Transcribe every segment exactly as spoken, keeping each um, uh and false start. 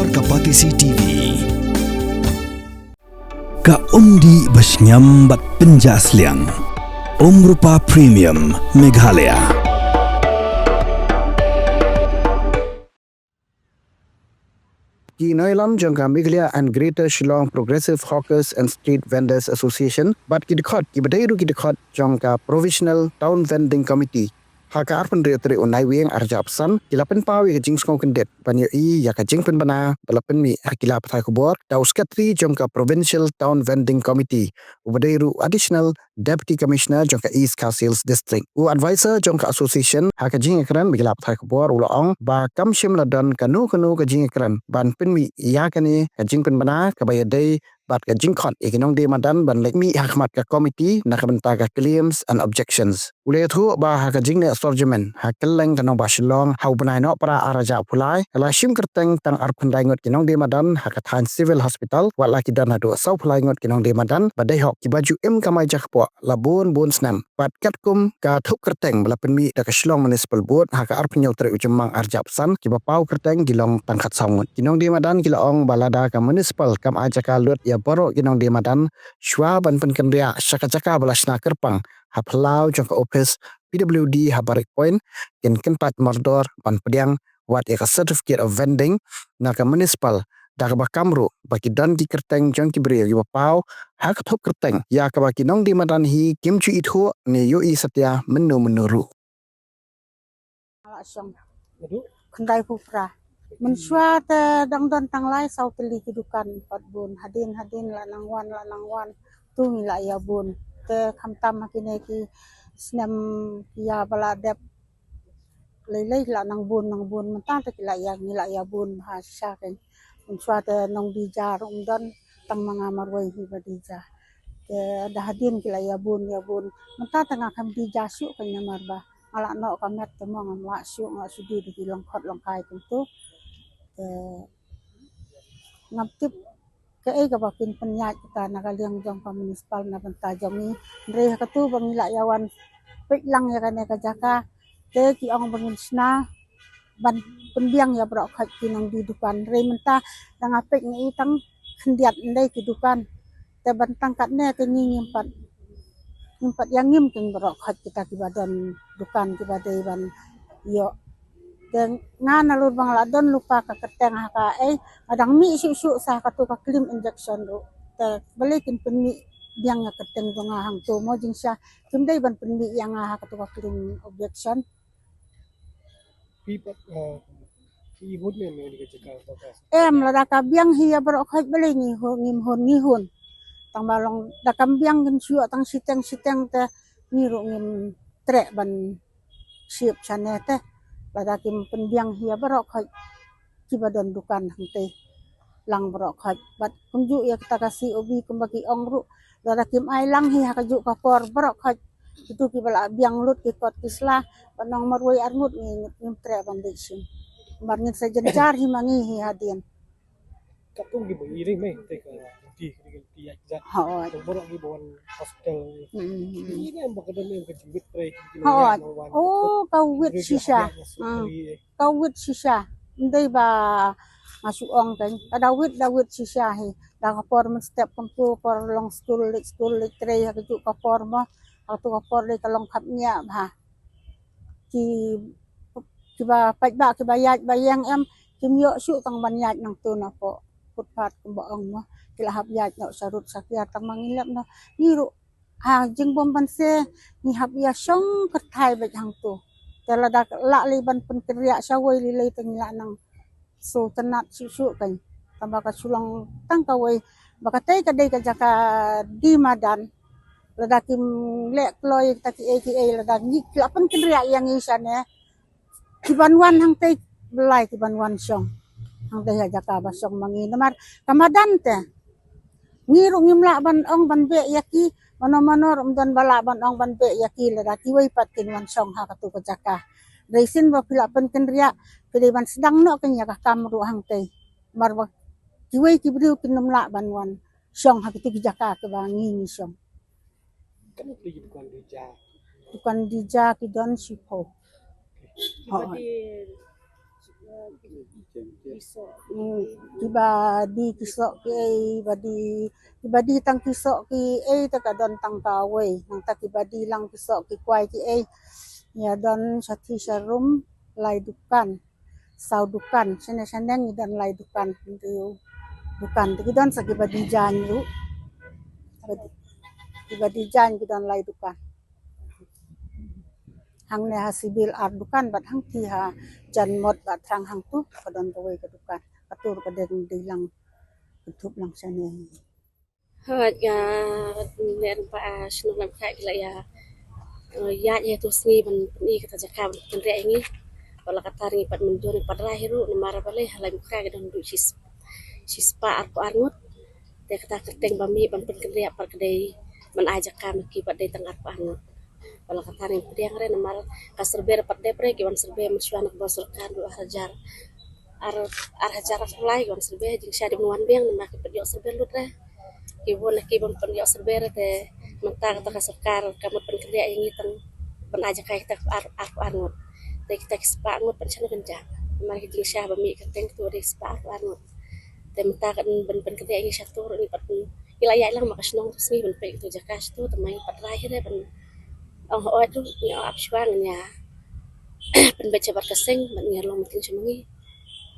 Ka Batesi T V. Ka umdih ba shngiam bad pynjah sliang. Umrupa Premium Meghalaya. Ki nongïalam jong ka Meghalaya and Greater Shillong Progressive Hawkers and Street Vendors Association bad ki dkhot kiba dei ruh ki dkhot jong ka Provisional Town Vending Committee ha ka arphew hynriew tarik u Naiwieng arhajar arphew san ki la pynpaw ïa ka jingsngewkyndit ban ïohi ïa ka jingpynbna ba la pynmih ha ki lad pathai khubor da u Secretary jong ka Provincial Town Vending Committee uba dei ruh u Additional Deputy Commissioner jong ka East Khasi Hills District. U advisor jong ka association ha ka jingïakren bad ki lad pathai khubor u la ong ba kam shym la don kano kano ka jingïakren ban pynmih ïa kane ka jingpynbna kaba ïadei bad ka jingkhot ïa ki nongdie madan ban leit mih ha khmat ka committee na ka bynta ka claims and objections. U la ïathuh ba ha ka jingneh sorjamin ha kylleng ka nongbah Shillong ha u bnai Nohprah arhajar arphew lai ka la shim kyrteng tang arphew khyndai ngut ki nongdie madan ha ka thaiñ Civil Hospital, wat la ki don haduh sawphew lai ngut ki nongdie madan ba dei hok kiba ju im kamai jakpoh la bun bun snem. Bad katkum ka thup kyrteng ba la pynmih da ka Shillong Municipal Board ha ka arphew hynñiew tarik u Jymmang arhajar arphew san, kiba paw kyrteng ki long tang khatsaw ngut. Ki nongdie madan ki la ong ba lada ka municipal kam ai jaka lut ïa baroh ki nongdie madan shuwa ban pynkynriah sha ka jaka ba la shna kyrpang ha phyllaw jong ka ophis P W D ha Barrack Point, kin kyntait mardor ban pdiang wat ïa ka certificate of vending na ka municipal, da kaba kam ruh ba ki don ki kyrteng jong ki briew kiba paw ha ka thup kyrteng ïa kaba ki nongdie madan hi kim ju ithuh ne ïohi satia mynno mynno ruh. Nga la shong khyndai phew phra. Mynshuwa te dang don tang lai saw tylli ki dukan pat bun. Hadien hadien la nang wan, la nang wan. Tu ngi la ïa bun. Te khamtam ha kine ki snem ki ïa ba la dep lei lei la nang bun, nang bun. Mynta te ki la ïa, ngi la ïa bun bha shisha kein. Mynshuwa te nongdie ja ruh ym don, tang ma nga marwei hi ba die ja. Te da hadien ki la ïa bun, ïa bun. Mynta te nga kam die ja shuh kein namar ba nga la noh ka met te mo, ngam lah shuh, nga shu die da ki lyngkhot lyngkhai kumtu. Te ngam tip kaei kaba kin pynïaid kita na ka liang jong ka municipal na bynta jong ngi. Hynrei ha katu ba ngi la ïa wan peit lang ïa kane ka jaka, te ki ong ba ngin shna ban pynbiang ïa baroh khoit ki nongdie dukan. Hynrei mynta da nga peit ngi i tang khyndiat ndai ki dukan. Te ban tang katne te ngi ngim pat, ngim pat ïa ngim kein baroh khoit kita kiba don dukan kiba dei ban ïoh. Te nga nalor ba nga la don lypa ka kyrteng ha kaei, nga dang mih shuh shuh sa katu ka claim injection ruh. Te balei kin pynmih biang ïa kyrteng jong nga hangto mo, jingshisha kim dei ban pynmih ïa nga ha katu ka claim objection. Phi pat, eh, phi hun ne ne ka jaka ka ka. Em, lada ka biang hi ïa baroh khoit balei ngi hun, ngim hun, ngi hun. Tang ba long da kam biang kin shu ïoh tang shiteng shiteng te ngi ruh ngim treh ban ship shane te. Lada kim pynbiang hi ïa baroh khoit kiba don dukan hangtei lang baroh khoit. Bad kumjuh ïa kata ka C O B kumba ki ong ruh, lada kim ai lang hi ha kajuh ka por baroh khoit, kitu kiba la biang lut ki kot ki sla, ba nong marwei arngut ngi ngim treh ban dei shim. Mar ngin sa jynjar hi ma ngi hi hadien. Katkum ki ba ngi ring mei te ka ti ki ti yak jat. Hooid. Tang baroh ki ba wan hospital. Hmm. Ki ne ba ka don em ka jingwit trei ki ne. Hooid. Wan. Oh, ka wit shisha. Hmm. Ka wit shisha. Ndei ba nga shu ong kein. Ka da wit, da wit shisha hi. Da ka por mynstep kumtu, por long skul, leit skul, leit trei, ha kajuh ka por mo. Ha katu ka por dei ka long khapngiah bha. Ki, kiba paidbah, kiba ïaid ba ïeng em, kim ïoh shuh tang ban ïaid nangtu napoh footpath kumba ong mo. Ki la hap ïaid noh sharud shakiar tang ma ngi lep noh. Ngi ruh ha jingbym banse ngi hap ïa shong kyrthai beit hangtu. Te lada lah lei ban pynkynriah shawei lei lei te ngi lah nang shu tynnat shuh shuh kein. Tang ba ka shu long tang kawei ba katei ka dei ka jaka die madan. Lada kim leh kloi kita kiei kiei lada ngi ki la pynkynriah ïa ngi shane. Ki ban wan hangtei, balei ki ban wan shong hangtei ha jaka ba shong ma ngi namar ka madan te. Ngi ruh ngim lah ban ong ban beh ïa ki, mano mano ruh ym don ba lah ban ong ban beh ïa ki lada kiwei pat kin wan shong ha katu ka jaka. Dei shisien ba phi lah pynkynriah, phi dei ban sdang noh kein ïa ka kam ruh hangtei. Namar ba kiwei ki briew kin ym lah ban wan shong ha kitu ki jaka kiba ngi ngi shong. Katno tylli ki dukan die ja? Dukan die ja ki don shiphew. Hooid. Hmm, kiba die ki soh ki ei, ba die, kiba die tang ki soh ki ei te ka don tang kawei. Nangta kiba die lang ki soh ki kwai ki ei, ïa don sha thie sha rum lai dukan, saw dukan, shane shane ngi don lai dukan. Te dukan te ki don sa kiba die jaiñ ruh. Kiba die jaiñ ki don lai dukan. Hangne ha Civil ar dukan, bad hangthie ha Janmot bad thrang hangtu ka don kawei ka dukan. Kato ka dei dei lang, ka thup lang shane. Hooid, ka ner ba shnong Lamkhai ki la ïa, eh, ïa ïa tu sngi ban pyni kata jaka ban pynriah ïa ngi. Ba la katta ngi pat mynjur ngi pat rai hi ruh namar balei ha Lamkhai ka don duh shi s-, shi spah arphew ar ngut. Te kata kyrteng ba mih ban pynkynriah pat ka dei ban ai jaka ma ki pat dei tang arphew ar ngut. Ba la katta ngi pdiang re namar ka survey pat dep re, ki wan survey mynshuwa na ka bor sorkar duh ar hajar, ar, ar hajar arphew lai ki wan survey, jingshisha dei ban wan biang namar ki pat ïoh survey lut re. Ki bun na ki ban pynïoh survey re te mynta kata ka sorkar ka mut pynkynriah ïa ngi tang ban ai jaka kita ar, arphew ar ngut. Te kita ki spah ngut pat shano kan jah. Namar ki jingshisha ba mih kyrteng tu dei spah arphew ar ngut. Te mynta kan ban pynkynriah ïa ngi sha tu ruh ngi pat, ngi la ïaid lang ma ka shnong tu sngi ban peit tu jaka sha tu, te ma ngi pat rai hi re ban ong hooid ruh ngi ap shuwa ngi ïa pynbeit shabar ka seng ban ngi long meeting sha ma ngi.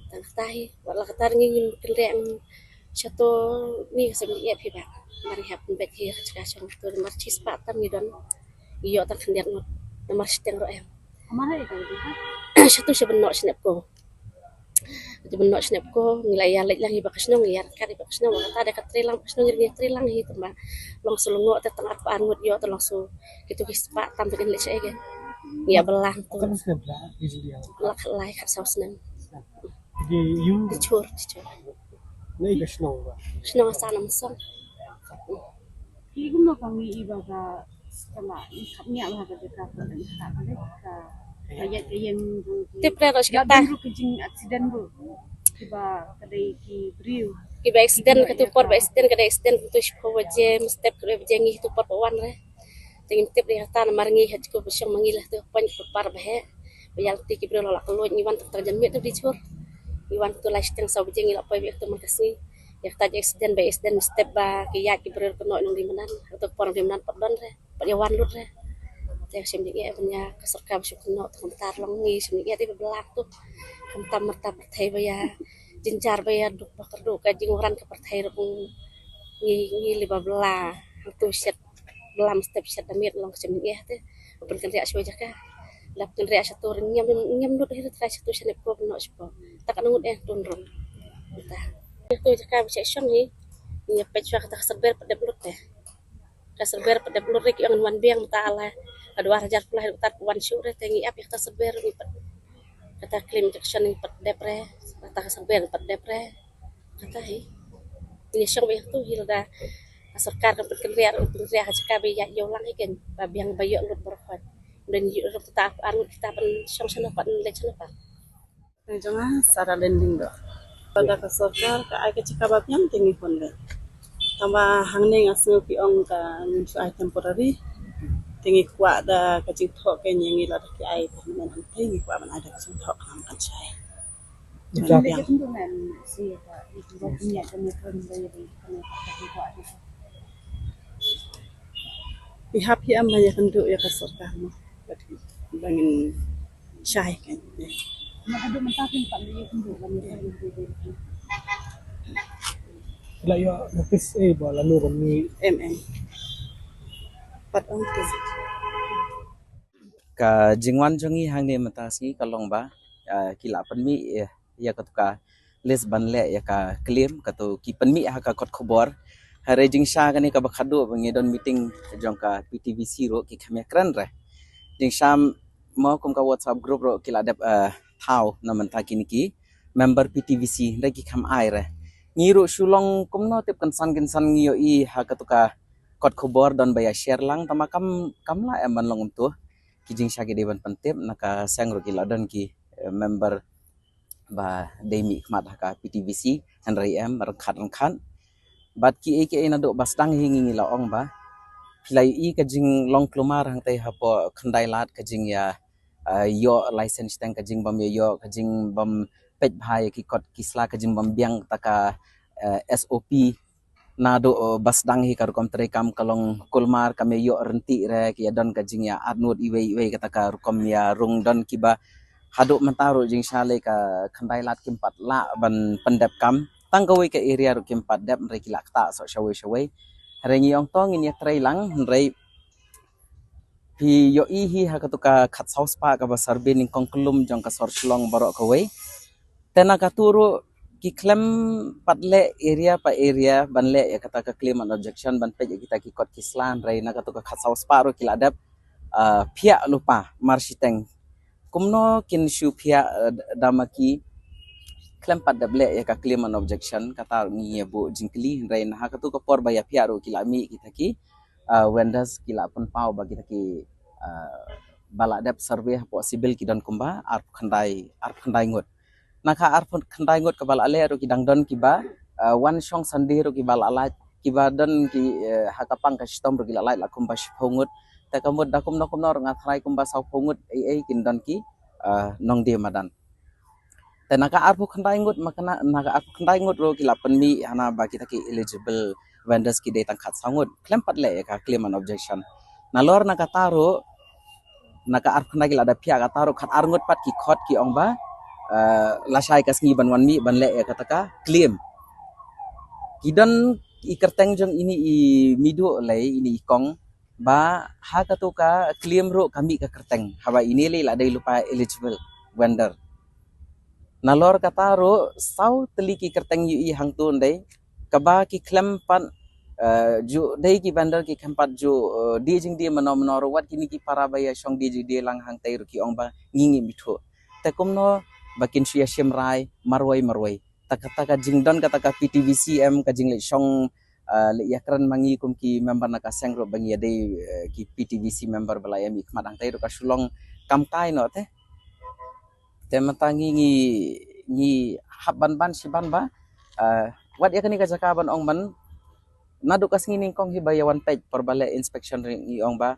Tang kata hi, wat la kata ngi ngin kynriah sha tu, ngi ka sem ngi ïa phi ba mar ngi hap pynbeit hi ka jaka shong tu, mar shi spah tam ngi don, ngi ïoh tang khyndiat ngut, namar shiteng ruh em. Sha tu sha Bennoh Shnep ko. Sha Bennoh Shnep ko ngi la ïa leit lang hi ba ka shnong, ïa ryngkat hi ba ka shnong, kata da ka trei lang ba ka shnong, ngi trei lang hi tang ba long su lyngngoh te tang arphew ar ngut ïoh te long su kitu ki spah tam te kan leit sha ïa. Ngi ïa blang tu. Lak lai khat saw snem. Di yu. Di chur, di chur. Nei ka shnong ba. Shnong sa nam song. Ki kumno ka ngi i ba ka stala i khap nia ba ka jaka ka ka ka ka ya ka yang. Tip re ros kita. Ru ki jing accident ru. Ki ba ka dei ki briew. Ki ba accident ka tu por ba accident ka dei accident ka tu shiphew baje, mstep ka dei baje ngi tu por ba wan re. Te ngim tip ri hata namar ngi ha jku ba shong ma ngi lah tu pon ki par ba he. Ba ïa lati ki briew la la ka luid ngi wan tang tang janmiet tu di jhur. Ngi wan tu lai shiteng saw baje ngi la poi ba ïa tu man ka sngi. Ïa kata jong accident ba accident mstep ba ki ïaid ki briew ka noh nong di manan. Atu por di manan pat don re. Pat ïa wan lut re. Te shim jingeh ban ïa ka sorkar ba shu kynnoh tu kumta long ngi shim jingeh dei ba blang tu. Kumta marta pyrthei ba ïa jynjar ba ïa duk ba kyrduh ka jingwaran ka pyrthei ruh ngi ngi li ba bla. Hangtu shet bla mstep shet da miet long ka shim jingeh te. Ban kynriah shuwa jaka. Lap kynriah sha tu ngim ngim lut hi trai sha tu sha nep ko ban noh sha ko. Tak ka ngut eh tun ruh. Ta. Tu jaka ba shet shong hi. Ngi peit shuwa kata ka serber pat dep lut te. Ka serber pat dep lut re ki ong wan biang mynta ala. Ka dua hajar pula hi tar wan shu re te ngi ap ïa kata serber ngi pat. Kata claim injection ngi pat dep re. Kata ka serber ngi pat dep re. Kata hi. Ngi shong ba ïa tu hi lada ka sorkar kan pynkynriah ruh pynkynriah ka jaka ba ïa ïoh lang hi kan ba biang ba ïoh lut baroh. Dan ïoh ruh kata ar ngut kita ban shong shano pat leit shano pat. Jong nga Sarah Lending do. Pada ka sorkar ka ai ka jaka ba biang te ngi hun leh. Tangba hangne nga sngew ki ong ka ngin shu ai temporary. Te ngi kwah da ka jingthoh ka ngi ngi la da ki ai permanent te ngi kwah ban ai da ka jingthoh ka kan shai. Jaka. Ban biang. Ngi hap hi am ba ïa kynduh ïa ka sorkar mo. Ba ngin shai kan. Ki la ïoh notice eh ba lano ban mih. Em em. Pat ong te. Ka jingwan jong ngi hangne mynta sngi ka long ba, ah, ki la pynmih, eh, ïa katu ka list ban leh ïa ka claim, katu ki pynmih ha ka kot khubor. Hynrei jingshisha kane kaba khadduh ba ngi don meeting jong ka P T V C ruh ki kham ïakren re. Jingshisha mo kum ka WhatsApp group ruh ki la dep, eh, thaw na mynta kine ki member P T V C hynrei ki kham ai re. Ngi ruh shu long kumno tip kynsan kynsan ngi ïohi ha katu ka kot khubor don ba ïa share lang tangba kam, kam lah em ban long kumtu. Ki jingshisha ki dei ban pyntip na ka seng ruh ki la don ki, eh, member ba dei mih khmat ha ka P T V C hynrei em ryngkhat ryngkhat. Bad kiei kiei naduh ba sdang hi ngi ngi la ong ba phi la ïohi ka jinglong kulmar hangtei hapoh Khyndailad ka jingïa, eh, ïoh license teng ka jingbym ïa ïoh ka jingbym peit bha ïa ki kot ki sla, ka jingbym biang kata ka, eh, S O P. Naduh, eh, ba sdang hi ka rukom treikam ka long kulmar, ka me ïoh rynti re ki ïa don ka jingïa at nud iwei iwei kata ka rukom ïa rung. Don kiba haduh mynta ruh jingshah lei ka khyndai lad kim pat lah ban pyndep kam. Tang kawei ka area ruh kim pat dep, hynrei ki la ktah soh shawei shawei. Hynrei ngi ong to ngin ïa trei lang, hynrei phi ïohi hi ha katu ka khatsaw spah kaba survey nyngkong kyllum jong ka sor Shillong baroh kawei. Te na katu ruh ki khlem pat leh area pa area ban leh ïa kata ka claim and objection, ban peit ïa kita ki kot ki sla, hynrei na katu ka khatsaw spah ruh ki la dep, ah, phiah lypa marshiteng. Kumno kin shu phiah, eh, da ma ki khlem pat dep leh ïa ka claim and objection? Kata ruh ngi ïa buh jingkylli, hynrei na ha katu ka por ba ïa phiah ruh ki la mih kita ki, ah, vendors ki la pynpaw ba kita ki, ah, ba la dep survey hapoh civil ki don kumba arphew khyndai, arphew khyndai ngut. Na ka arphew khyndai ngut kaba la leh ruh ki dang don kiba, ah, wan shong Sunday ruh kiba la lait, kiba don ki, eh, ha ka pang ka shitom ruh ki la lait la kumba shiphew ngut. Te ka mut da kumno kumno ruh nga tharai kumba sawphew ngut ei ei kin don ki, ah, nongdie madan. Te na ka arphew khyndai ngut, ma kane, na ka arphew khyndai ngut ruh ki la pynmih hana ba kita ki eligible vendors ki dei tang khatsaw ngut khlem pat leh ïa ka claim and objection. Nalor na kata ruh, na ka arphew khyndai ki la dep phiah, kata ruh khatar ngut pat ki khot ki ong ba, eh, lashai ka sngi ban wan mih ban leh ïa kata ka claim. Ki don i kyrteng jong ine i mih duh lei, ine i kong, ba ha katu ka claim ruh ka mih ka kyrteng, haba ine lei la dei lypa eligible vendor. Nalor kata ruh saw tylli ki kyrteng ïohi hangtu ndei, kaba ki khlem pat, eh, ju dei ki vendor, ki khlem pat ju, eh, die jingdie mano mano ruh, wat kine ki para ba ïa shong die jingdie lang hangtei ruh ki ong ba ngi ngim ithuh. Te kumno ba kin shu ïa shim rai marwei marwei? Ta kata ka jingdon kata ka P T V C em, ka jingleit shong, eh, leit ïakren ma ngi kum ki member na ka seng ruh ba ngi ïa dei, eh, ki P T V C member ba la ïa mih khmat hangtei ruh ka shu long kam kai noh te. Te mynta ngi, ngi, ngi hap ban ban shi ban ba, eh, wat ïa kane ka jaka ban ong ban, naduh ka sngi nyngkong hi ba ïa wan peit por ba leh inspection ri ngi ong ba,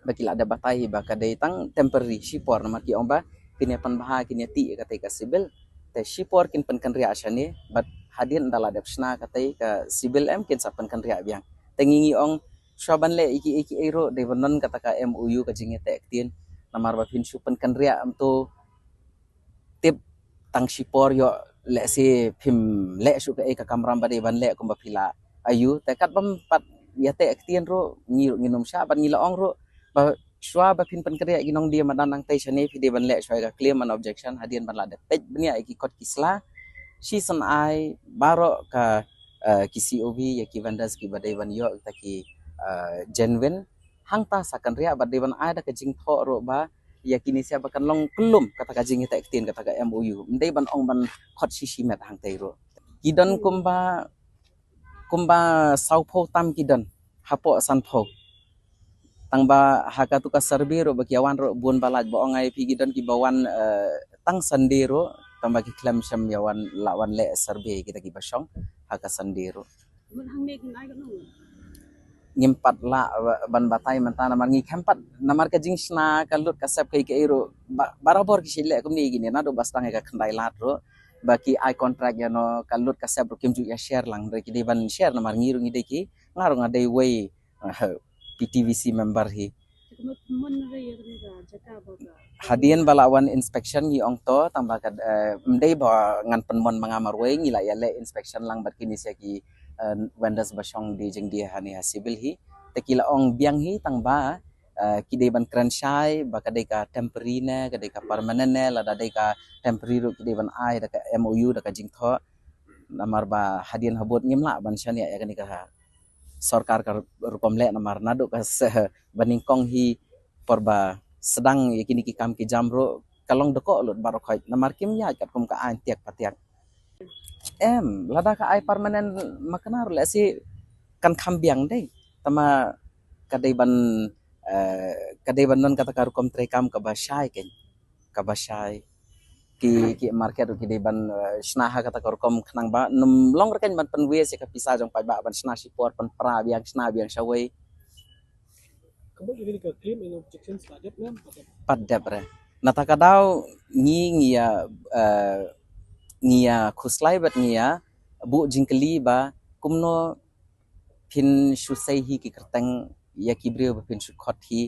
ba ki la dep batai hi ba ka dei tang temporary shipor, namar ki ong ba kin ïa pynbha, kin ïa tih ïa katei ka civil. Te shipor kin pynkynriah shane, bad hadien da la dep shna katei ka civil em kin sa pynkynriah biang. Te ngi ngi ong shuwa ban leh ïa kiei kiei ruh dei ban don kata ka M O U, ka jingïateh ktien. Namar ba phin shu pynkynriah em to tip tang shipor ïoh lehse phim leh shuh kaei ka kamram ba dei ban leh kumba phi lah. Aiu, te kat bym pat ïateh ktien ruh ngi ruh ngin ym shah, bad ngi la ong ruh ba shuwa ba phin pynkynriah ki nongdie madan hangtei shane phi dei ban leh shuwa ïa ka claim and objection hadien ban la dep peit bniah ïa ki kot ki sla. Shisien ai baroh ka, eh, ki C O V ïa ki vendors kiba dei ban ïoh kita ki, eh, genuine. Hangta sa kynriah bad dei ban ai da ka jingthoh ruh ba ïa kine sha ba kan long kyllum kata ka jingïateh ktien, kata ka M O U. Ym dei ban ong ban khot shi shi met hangtei ruh. Ki don kumba, kumba sawphew tam ki don hapoh sanphew. Tang ba ha katu ka survey ruh ba ki ïa wan ruh bun ba lait, ba ong ai phi ki don kiba wan, eh, tang Sunday ruh, tang ba ki khlem shym ïa wan, lah wan leh survey kita kiba shong ha ka Sunday ruh. Mut hangne kin ai katno? Ngim pat lah, eh, ban batai mynta namar ngi khlem pat, namar ka jingshna ka lut ka sep kaei kaei ruh ba, barabor ki shu leh kumne kine naduh ba sdang ïa ka khyndai lad ruh. Ba ki ai contract ïa no ka lut ka sep ruh kim ju ïa share lang, hynrei ki dei ban share namar ngi ruh ngi dei ki, nga ruh nga dei wei, eh, P T V C member hi. Te kumno pynmon re ïa kane ka jaka ba ka Hadien ba la wan inspection ngi ong to, tang ba ka, eh, ym dei ba ngan pynmon ma nga marwei, ngi la ïa leh inspection lang bad kine sha ki, eh, vendors ba shong die jingdie hane ha civil hi. Te ki la ong biang hi tang ba, eh, ki dei ban kren shai ba ka dei ka temporary ne ka dei ka permanent ne, lada dei ka temporary ruh ki dei ban ai da ka M O U, da ka jingthoh. Namar ba hadien habud ngim lah ban shaniah ïa kane ka sorkar ka rukom leh, namar naduh ka se ba nyngkong hi por ba sdang ïa kine ki kam ki jam ruh ka long dkoh lut baroh khoit, namar kim ïaid katkum ka aiñ tiak pa tiak. Em, lada ka ai permanent ma kane ruh lehse kan kham biang dei. Tangba ka dei ban, eh, ka dei ban don kata ka rukom treikam kaba shai kein, kaba shai. Ki, ki market ruh ki dei ban, eh, shna ha kata ka rukom khnang ba ym long rkeiñ ban pynwei sha ka pisa jong paidbah ban shna shipor, pynpra biang, shna biang shawei. Ka mut ïa kane ka claim and objections la dep ne em pat dep? Pat dep re. Nata ka daw ngi ngi ïa, eh, Ngi ïa khuslai bad ngi ïa buh jingkylli ba kumno phin shu sei hi ki kyrteng ïa ki briew ba phin shu khot hi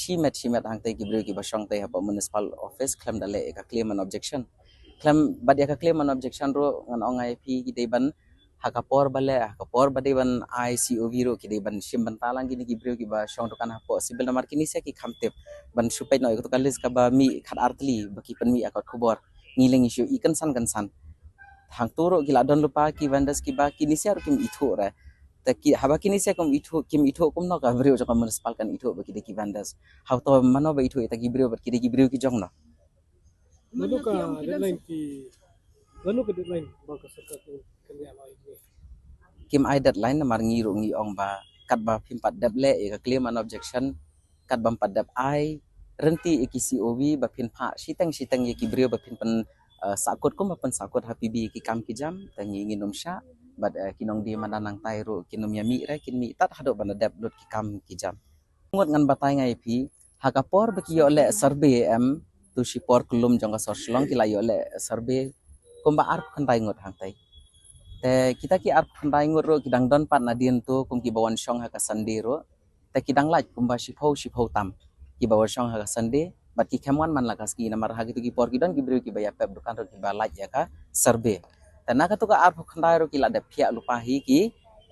shimet shimet hangtei ki briew kiba shong tei hapoh municipal office khlem da leh ïa ka claim and objection. Khlem bad ïa ka claim and objection ruh ngan ong ïa phi ki dei ban ha ka por ba leh, ha ka por ba dei ban ai C O V ruh ki dei ban shim bynta lang kine ki briew kiba shong dukan hapoh civil namar kine sa ki kham tip ban shu peit noh ïa ka list kaba mih khat ar tylli ba ki pynmih ïa ka khubor. Ngi leng ïa shu i kynsan kynsan. Hangto ruh ki la don lypa ki vendors kiba kine sa ruh kim ithuh re. Te ki haba kine sa kim ithuh, kim ithuh kumno ka briew jong ka municipal kan ithuh ba ki dei ki vendors? Hato mano ba ithuh ïa ki briew bad ki dei ki briew ki jong no? Mano ka deadline ki, mano ka deadline ba ka sorkar kan ïa ai? Kim ai deadline namar ngi ruh ngi ong ba katba phim pat dep leh ïa ka claim and objection, katba phim pat dep ai rynti ïa ki C O V ba phin phah shiteng shiteng ïa ki briew ba phin pyn uh, sahkut kumba pynsahkut ha P B ki kam ki jam. Te ngi ngin ym shah bad uh, ki nongdie madan nangtai ruh kin ym ïa mih re, kin mih tad haduh ban da dep lut ki kam ki jam. Ngut ngan batai ngai phi, ha ka por ba ki ïoh leh survey em, tu shi por kyllum jong ka sor Shillong ki la ïoh leh survey kumba arphew khyndai ngut hangtei. Te kita ki arphew khyndai ngut ruh ki dang don pat nadien tu kum kiba wan shong ha ka Sunday ruh. Te ki dang lait kumba shiphew shiphew tam kiba wan shong ha ka Sunday bad ki khlem wan man la ka sngi namar ha kitu ki por ki don ki briew kiba ïa pep dukan ruh kiba lait ïa ka survey. Te na katu ka arphew khyndai ruh ki la dep phiah lypa hi ki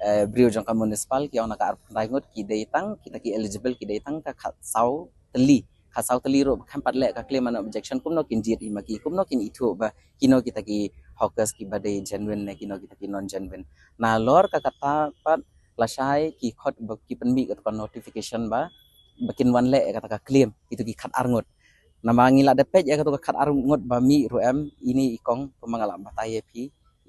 eh, briew jong ka municipal ki ong na ka arphew khyndai ngut ki dei tang kita ki eligible ki dei tang ka khatsaw tylli, khatsaw tylli ruh khlem pat leh ka claim and objection kumno kin jied hi ma ki, kumno kin ithuh ba kino kita ki hawkers kiba dei genuine ne kino kita ki non genuine. Nalor ka kata pat lashai ki khot ba ki pynmih kata ka notification ba ba kin wan leh kata ka claim kitu ki khat ar ngut. Namar ngi la dep peit ïa katu ka khat ar ngut ba mih ruh em, ine i kong kumba nga la batai ïa phi,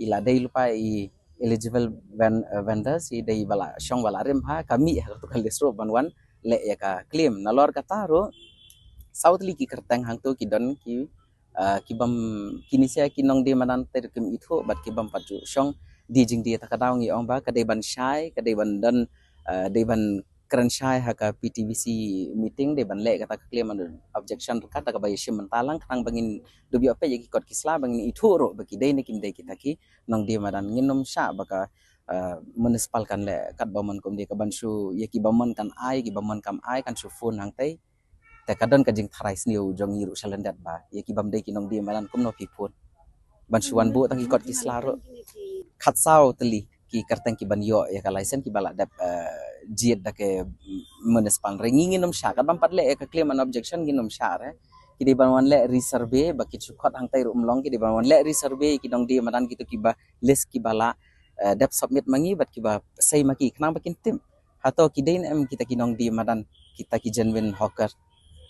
i la dei lypa i eligible ven, uh, vendors i dei ba la shong ba la rim ha ka mih ha katu ka list ruh ban wan leh ïa ka claim. Nalor kata ruh saw tylli ki kyrteng hangtu ki don ki uh, ki bym, kine sa ki nongdie madan te ruh kim ithuh bad ki bym pat ju shong. Dei jingdie ta ka daw ngi ong ba ka dei ban shai, ka dei ban don, uh, dei ban kren shai ha ka P T V C meeting, dei ban leh kata ka claim and objection ryngkat da kaba ïa shim bynta lang khnang ba ngin dup ïoh peit ïa ki kot ki sla ba ngin ithuh ruh ba ki dei ne kim dei kita ki nongdie madan. Ngin ym shah ba ka uh, municipal kan leh katba mon kumdei, ka ban shu ïa kiba mon kan ai, kiba mon kam ai kan shu phone hangtei. Te ka don ka jingtharai sniew jong ngi ruh sha lyndet ba ïa ki bym dei ki nongdie madan kumno phi phone ban shu wan buh tang ki kot ki sla ruh. Khatsaw tylli ki kyrteng ki ban ïoh ïa ka license kiba la dep, eh, jied da ka municipal re. Ngi ngin ym shah, katba ym pat leh ïa ka claim and objection ngin ym shah re. Ki dei ban wan leh resurvey ba ki shu khot hangtei ruh ym long, ki dei ban wan leh resurvey ki nongdie madan kitu kiba list kiba la, eh, dep submit ma ngi bad kiba sei ma ki khnang ba kin tip hato ki dei ne em kita ki nongdie madan, kita ki genuine hawker.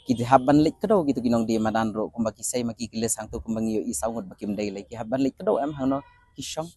Ki hap ban leit kdew kitu ki nongdie madan ruh kumba ki sei ma ki ki list hangtu kumba ngi ïohi saw ngut ba kim dei lei, ki hap ban leit kdew em hangno ki shong.